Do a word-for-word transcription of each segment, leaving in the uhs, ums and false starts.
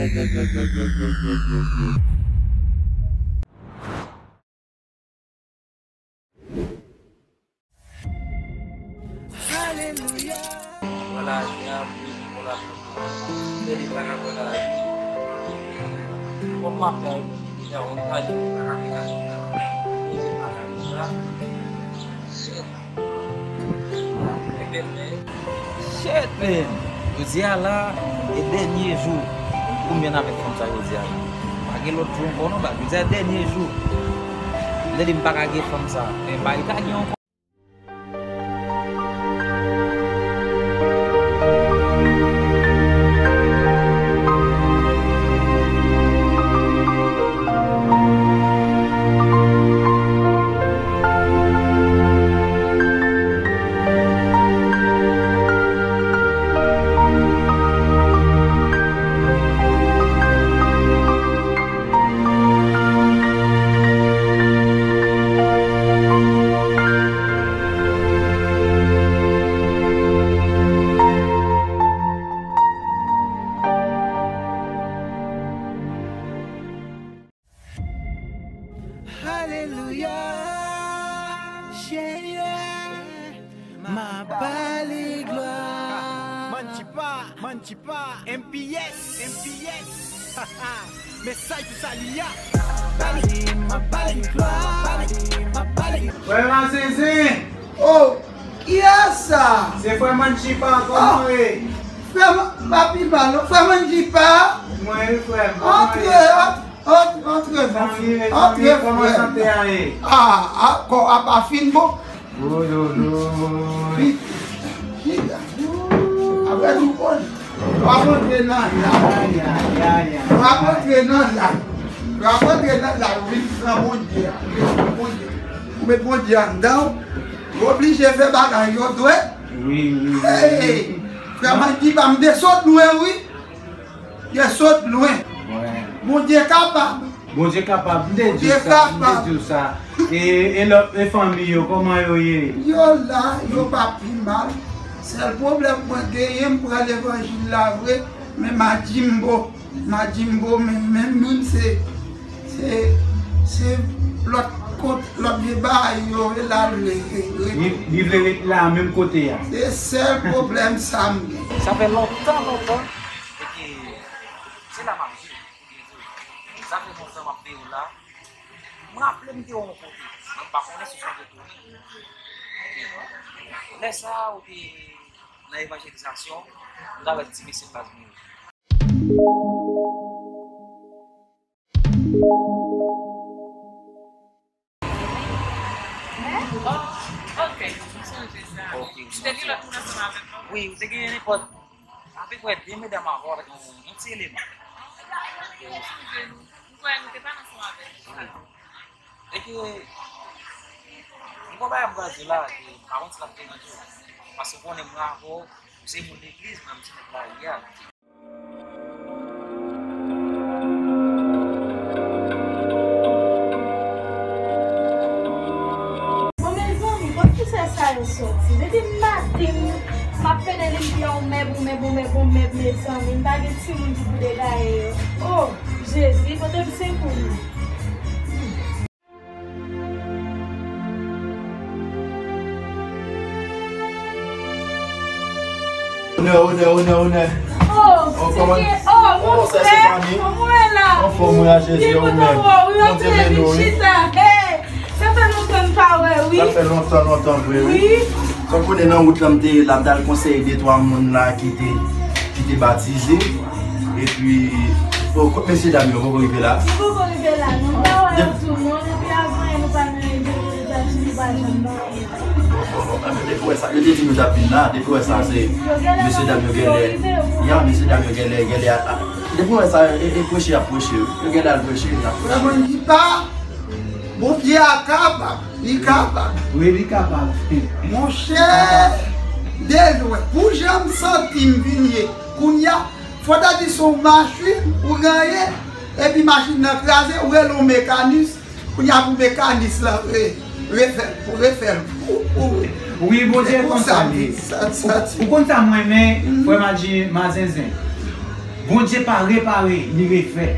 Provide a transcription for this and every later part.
Alelouya. Wala, Jezi, pou la. Jezi pa ka wala. Kòman fè yon bagay, Jezi pa ka wala. Shit, man. Jodi a la, e dènye jou pou m jwenn avèk fanm sa jodi a la. Pa gen lòt jou ankò non, baz. Jodi a dènye jou. M te di m pa ka gen fanm sa, men m pa ka gen ankò. Alelouya, Senyè, m ap ba li glwa. Manchipa, Manchipa, M P S, M P S. Mesaj pou Saliya. Ba li, m ap ba li glwa. Ba li, m ap ba li. Frè Mazenzen. Oh, kiyès sa? Se frè Manchipa, kòman w ye? Frè Ma-, pa pi mal non, frè Manchipa. Mwen wi, frè m. Antre, antre, antre, antre, zanmi, zanmi, kòman sante a ye? Ah, ah, kò a pa fin bon. Woyoyoy. Chita. Apre nou konn. W ap antre nan laj. W ap antre nan laj. W ap antre nan laj. Ou vin pran Bondye a. Ou vin pran Bondye. Ou met Bondye anndan w. Ou oblije fè bagay yo dwèt. Wi, wi, wi. Hey, frè Manchipa, m te sot lwen, wi. Yo sot lwen. Bondye kapab. Bondye kapab. M te di w sa, m te di w sa. E, e lòt, e fanmi yo, kòman yo ye? Yo la, yo pa pi mal. Sèl pwoblèm mwen genyen, m pran levanjil la vre, men Majimbo, Majimbo, men, men moun se, se, se lòt kot, lòt vye bagay yo, e la l vle re-, re-, li, li vle ret la, menm kote a. Se sèl pwoblèm sa m gen. Sa fè lontan, lontan. E ke se la m ap viv, pou byen di w. Sa fè lontan m ap veye w la. M raple m te wè w yon kote, men m pa konnen si w sonje tou wi. Lè sa a, ou te nan evanjelizasyon, m t avèk ti mesye baz mwen yo. Ok, m sonje sa. Ok, ou sonje. Ou te gen lòt moun ansanm avè m, non? Wi, ou te gen nenpòt apeprè de medam avè w avèk yon, yon ti eleman. Ok, ou sonje nou. M kwè nou te pale ansanm avè l. Wi. E ke m gon bagay m pral di w la, ke m pa konn si l ap deranje w. Paske w konnen mwen avè w, ou se moun legliz, mwen m se nèg lari a. Bon, mezanmi, kot pouswè sa yo soti? Depi maten, m ap pede li, m di yon mèb, yon mèb, yon mèb, yon mèb, mezanmi. M pa gen timoun ki pou degaye yo. Oh, Jezi, pote m sekou, non. Onè, onè, onè, onè. Oh, oh, kòman? Oh, se fanmi. Kòman w ye la? Anfòm, wi, a Jezi, ou menm. Bondye beni w, wi. Sa fè lontan n pa wè, wi. Sa fè lontan, lontan vre, wi. Wi. Sa w konnen nan wout la, m te la, m t al konseye de twa moun la ki te, ki te batize. Epi, oh, kot mesye dam yo poko rive la? Yo poko rive la, non. M pa wè yo tou, non. Depi avan yè, nou pa nan evanjelizasyon, nou pa janm nan. Oh, oh, oh, depi wè sa, yo te di nou t ap vin la. Depi wè sa, se mesye dam yo genlè. Ya, mesye dam yo genlè, genlè a, a. Depi wè sa, e, e preche ap preche, wi. Yo genlè al preche, y ap preche. Vrèman, li pa. Bondye a kapab, li kapab. Wi, li kapab. Monchè, de lwen, pou jan m santi m vin ye, kounye a, fò ta di se yon machin ou genyen, epi machin nan kraze, ou rele yon mekanis, kounye a pou mekanis lan re-, refè l, pou refè l, pou, pou. Wi, Bondye konsa l ye. Ou, ou konn sa m renmen, frè Maji, Mazenzen. Bondye pa repare, li refè.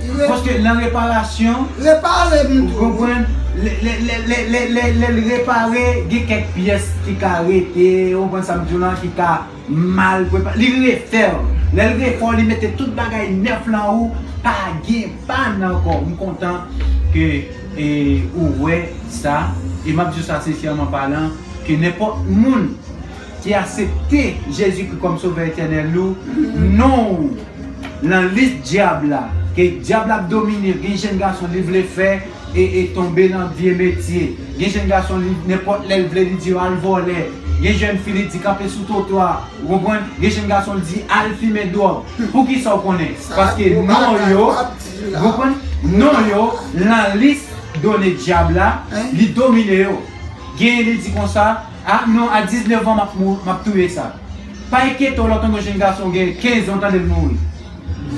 Li re- Paske nan reparasyon, repare m tou. Ou konprann? Lè, lè, lè, lè, lè, lè, lè l repare, gen kèk pyès ki ka rete, ou konprann sa m di w lan, ki ka mal prepare. Li refè w. Lè l refè w, li mete tout bagay nèf lan ou, pa gen pa n ankò. M kontan ke, e, ou wè sa, e m ap di w sa sensèman palan, ke nenpòt moun ki aksepte Jezikri kòm Sovè etènèl ou, non w lan lis dyab la, ke dyab la ap domine, gen jèn gason li vle fè e, e tonbe nan vye metye. Gen jèn gason li, nenpòt lè l vle, li di yo al vòlè. Gen jèn fi li di kanpe sou twotwa. Ou konprann? Gen jèn gason li di al fimen dwòg. Poukisa w konnen? Paske non yo, ou konprann? Non yo lan lis done dyab la, li domine yo. Gen li di konsa, a non, a diznèf an m ap mou-, m ap touye sa. Pa enkyete w lè w tande yon jèn gason gen kenz an, w tande l mouri.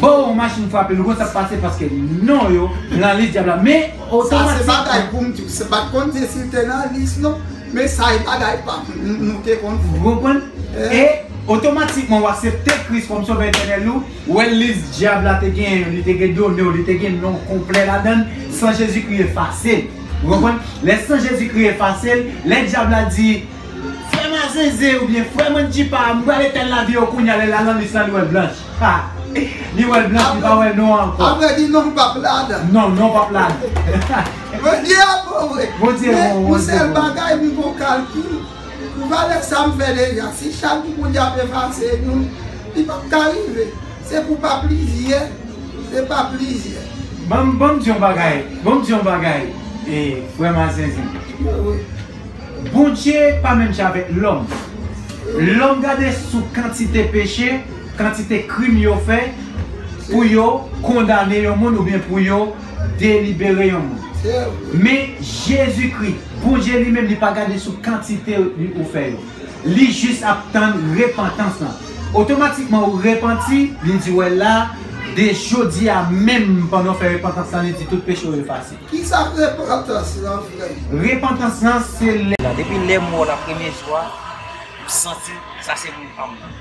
Bon, yon machin frape l, ou konn sa k pase paske non yo lan lis dyab la. Men, otomatikman. Sa se bagay pou m di w, se pa t konn di si l te nan lis non. Men sa e bagay pa m, nou te konn fè. Ou konprann? E otomatikman w aksepte Kris kòm Sovè etènèl ou, w wè lis dyab la te gen, li te gen done w, li te gen non konplè ladan l, san Jezikri efase l. Ou konprann? Lè san Jezikri efase l, lè dyab la di, frè m a zenzen oubyen frè m an djipa, m prale tèl lavi yo kounye a, lè l al nan lis lan li wè l blanch. Ha! Li wè l blanch, li pa wè non an ankò. Apre di non p ap ladan. Non, non p ap ladan. Bondye a bon vre. Bondye bon, Bondye bon. Men yon sèl bagay, m gon kalkil. Pou valè sa m fè deja, si chak jou Bondye ap efase nou, li p ap ka rive. Se pou pa plizyè, se pa plizyè. Ban m, ban m di yon bagay, ban m di yon bagay, e, frè m a zenzen. Wi. Bondye pa menm jan avèk lòm. Lòm gade sou kantite peche, kantite krim yo fè, pou yo kondane yon moun oubyen pou yo delibere yon moun. Men Jezikri, Bondye li menm, li pa gade sou kantite ou fè yo. Li jis ap tann repantans lan. Otomatikman ou repanti, li di, wè la, de jodi a menm, pandan w fè repantans lan, li di tout peche w efase. Kisa k repantans lan, frè m? Repantans lan, se lè. Depi lè m wè w la premye jou a, m santi sa se moun pa m nan.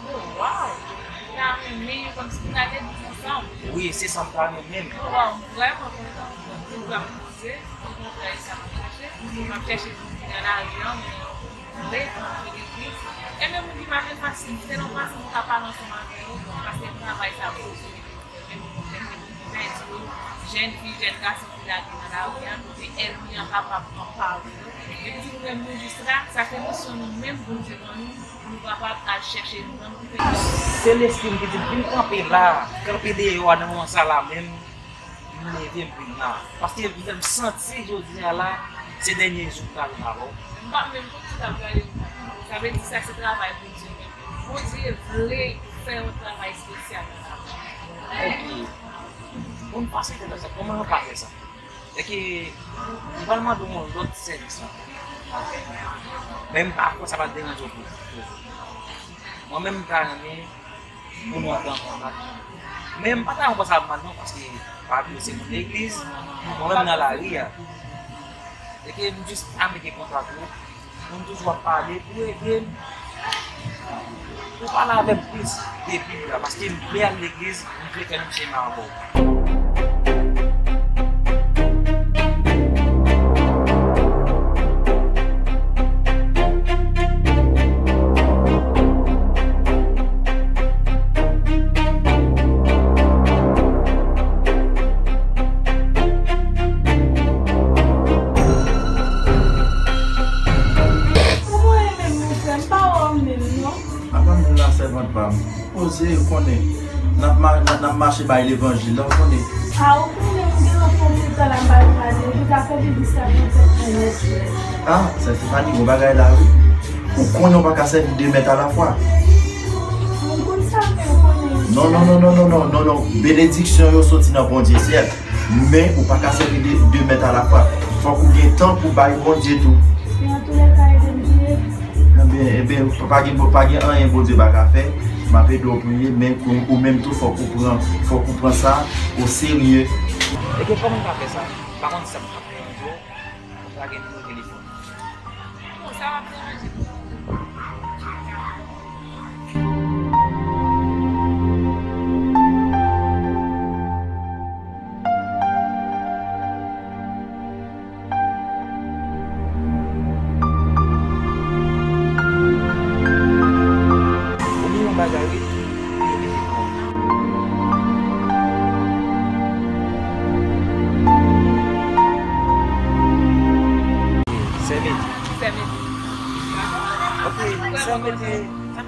Oh, wow! Ou ta renmen yo kòmsi nou ta legliz ansanm? Wi, se sa m ta renmen. Oh, wow, m vrèman kontan. M vrèman kontan. Okontrè, e sa m ap chache. M ap chache pou m vin nan lari an, men m vle antre legliz. E menm moun ki pa gen fasil, se yon fason pou m ka pale ansanm avè yo, paske m travay sa pou yo. Menm pou m pèdi yo, jèn fi, jèn gason ki lage nan lari a, kote ènmi an kapab anpare yo. Epi nou menm nou jis la, sa se misyon nou menm Bondye ban nou, pou nou kapab al chèche nou menm pou pèdi. Se lespri m ki di m vin kanpe la, kanpe deyò a nan moman sa la menm. M leve, m vin la. Paske m santi jodi a la, se dènye jou m ta jwenn avè w. M pa menm konn si ta prale ou pa. Sa vle di sa se travay Bondye menm. Bondye vle fè yon travay espesyal nan lavi w. Ok. Pou n fasilite sa, kòman nou ka fè sa? Sèke m pral mande w yon lòt sèvis ankò. Men m pa kwè sa va deranje w pou, pou. Mwen menm m ta renmen pou nou antre an kontak. Men m pa ta yon konsèy mal non, paske pa bliye se moun legliz, mwen menm nan lari a. E ke m jis ap mete kontak ou, pou m toujou ap pale, pou ede m, pou pale avè m plis de Bib la, paske m vle al legliz, m vle fè menm chemen avè w. Kòman w ye menm, mon frè? M pa wè w menm, non. Apa m la sèvant pa m. Poze, ou konnen. N ap ma-, n ap, n ap mache bay levanjil la, ou konnen. A, ou konnen, m gen yon fon ti tan la, m pa pale. Ou te ka fè bibis la pou tèt mwen nèt, frè. A, sè Stefani, gon bagay la, wi. Ou konnen ou pa ka sèvi de mèt alafwa. M konn sa, men ou konnen. Non, non, non. Benediksyon yo soti nan Bondye, sèt. Men ou pa ka sèvi de, de mèt alafwa. Fòk ou gen tan pou bay Bondye tou. Men antoulèka, ede m priye. Ebyen, ebyen, pa gen, pa gen anyen Bondye pa ka fè. M ap ede w priye, men ou, ou menm tou, fòk ou pran, fòk ou pran sa o serye. Ebyen, kòman m ka fè sa? M pa konn si sa ap deranje w. Ou pa gen nimewo telefòn. Bon, sa p ap deranje m.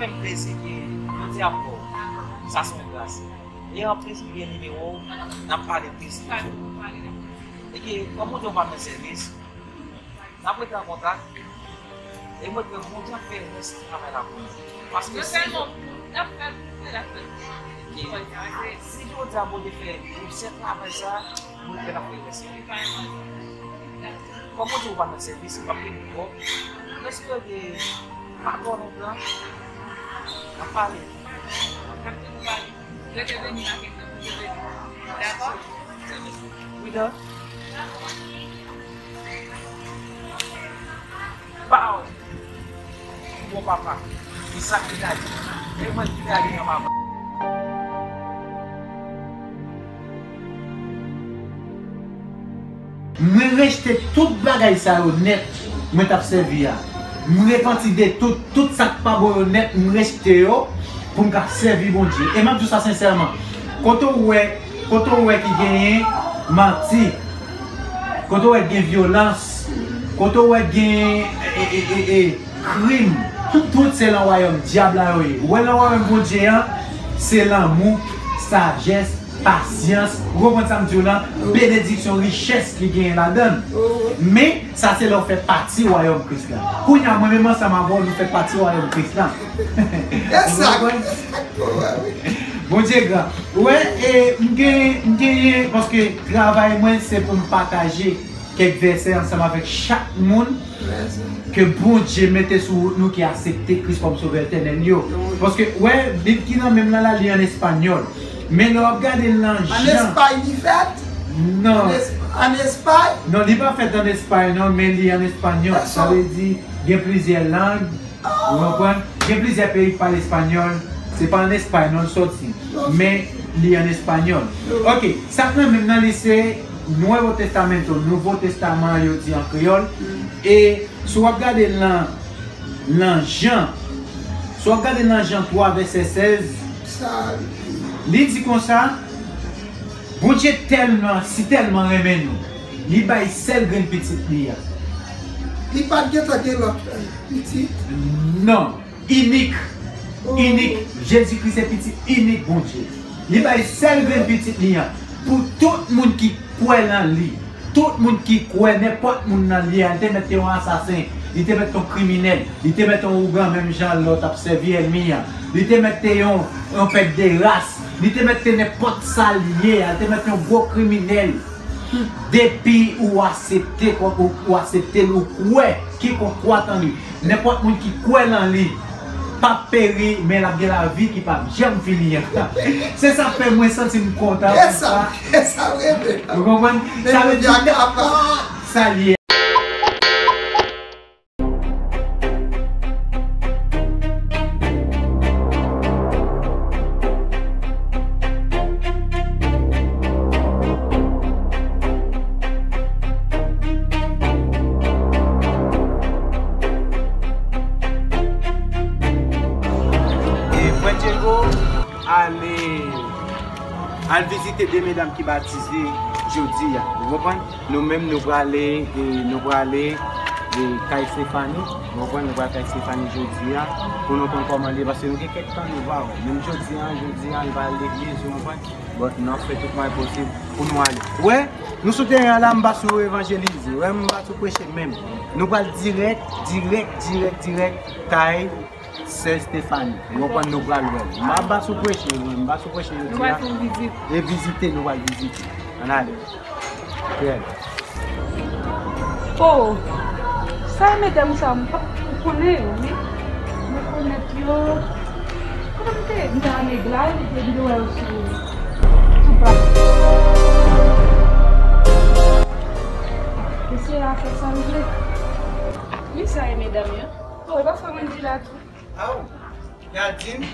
Fè m plezi ke jodi a m wè w. Sa se yon gras. E anplis, m gen nimewo w, n ap pale plis toujou. E ke, kòm ou di w pa nan sèvis, n ap rete an kontak. E mwen kwè Bondye ap fè rès travay la pou nou. Paske si, si jodi a Bondye fè rès travay sa, mwen kwè l ap fè rès. Kòm ou di w pa nan sèvis, m ap vin pou w. M espere ke pa twò lontan, n ap pale. Rete vini nan kèk tan pou vini. Dakò? Wi, dan. Pow! Bon papa, e sa ki ta di? E mwen ki ta di nan papa. Mwen rejte tout bagay sa yo nèt mwen t ap sèvi a. M repanti de tout, tout sa k pa bon yo nèt, m rejte yo pou m ka sèvi Bondye. E m ap di w sa sensèman. Kote w wè, kote w wè ki genyen manti, kote w wè ki gen vyolans, kote w wè ki gen, e, e, e, e, krim, tout se lan wayòm dyab la yo ye. Ou wè lan wayòm Bondye an, se lanmou, sajès, pasyans, ou konprann sa m di w lan, benediksyon, richès ki genyen ladan l. Men, sa se lè w fè pati wayòm Kris la. Kounye a, mwen menm ansanm avè w, nou fè pati wayòm Kris la. Ou konprann? Bondye gran. Ou wè, e, m genyen, m genyen, paske travay mwen se pou m pataje kèk vèsè ansanm avèk chak moun ke Bondye mete sou wout nou ki aksepte Kris kòm Sovè etènèl yo. Paske, wè, Bib ki nan men m nan la, li an espanyòl. Men lè w ap gade l nan Jan. An Espay li fèt? Non. An Espay? Non, li pa fèt an Espay, non, men li an espanyòl. Sa vle di, gen plizyè lang. Ou konprann? Gen plizyè peyi k pale espanyòl. Se pa an Espay non l soti. Men li an espanyòl. Ok, sa k nan men m nan li se Nuevo Testamento, Nouvo Testaman an yo di an kreyòl. E si w ap gade l nan, nan Jan, si w ap gade l nan Jan twa vèsè sèz, li di konsa, Bondye tèlman, si tèlman renmen nou, li bay sèl grenn pitit li a. Li pa t gentan gen lòt pitit? Non. Inik. Inik. Jezikri se pitit inik Bondye. Li bay sèl grenn pitit li an. Pou tout moun ki kwè nan li. Tout moun ki kwè, nenpòt moun nan li a, li te mèt te yon asasen, li te mèt te yon kriminèl, li te mèt te yon ougan menm jan lòt ap sèvi ènmi an. Li te mèt te yon, yon pèt de ras, li te mèt te nenpòt sa l ye a, li te mèt te yon gwo kriminèl. Depi ou aksepte, ou, ou aksepte l, ou kwè, kikonk kwè an li, nenpòt moun ki kwè nan li, p ap peri, men l ap gen lavi ki p ap janm fini an. Se sa k fè mwen santi m kontan pou sa. Ou konprann? Sa vle di nenpòt sa l ye. E frè Diego ale, al vizite de medam ki batize jodi a. Ou konprann? Nou menm, nou prale, e, nou prale, e, kay Stefani. Ou konprann? Nou pral kay Stefani jodi a pou nou konn kòman li ye, paske nou gen kèk tan nou pa wè. Menm jodi a, jodi a, li pa al legliz, ou konprann? But n ap fè tout mwayen posib pou nou ale. Wè, nou sou teren an la, m pa sou evanjelize. Wè, m pa sou preche menm. Nou pral dirèk, dirèk, dirèk, dirèk kay Sè Stefani. Ou konprann, nou pral wè l. M pa, m pa sou preche, mwen. M pa sou preche jodi a. Nou pral fè yon vizit. E vizite, nou pral vizite. Ann ale. Bèl. Oh, sa e medam sa, m pa, ou konnen yo, wi. Mwen konèt yo. Kote m te ye? M te a Negla, epi m te wè yo sou, sou plas. Mesye a fè sa l vle. Wi, sa e medam yo. Oh, e pa frè Wendy la tou? Aw, Nadine.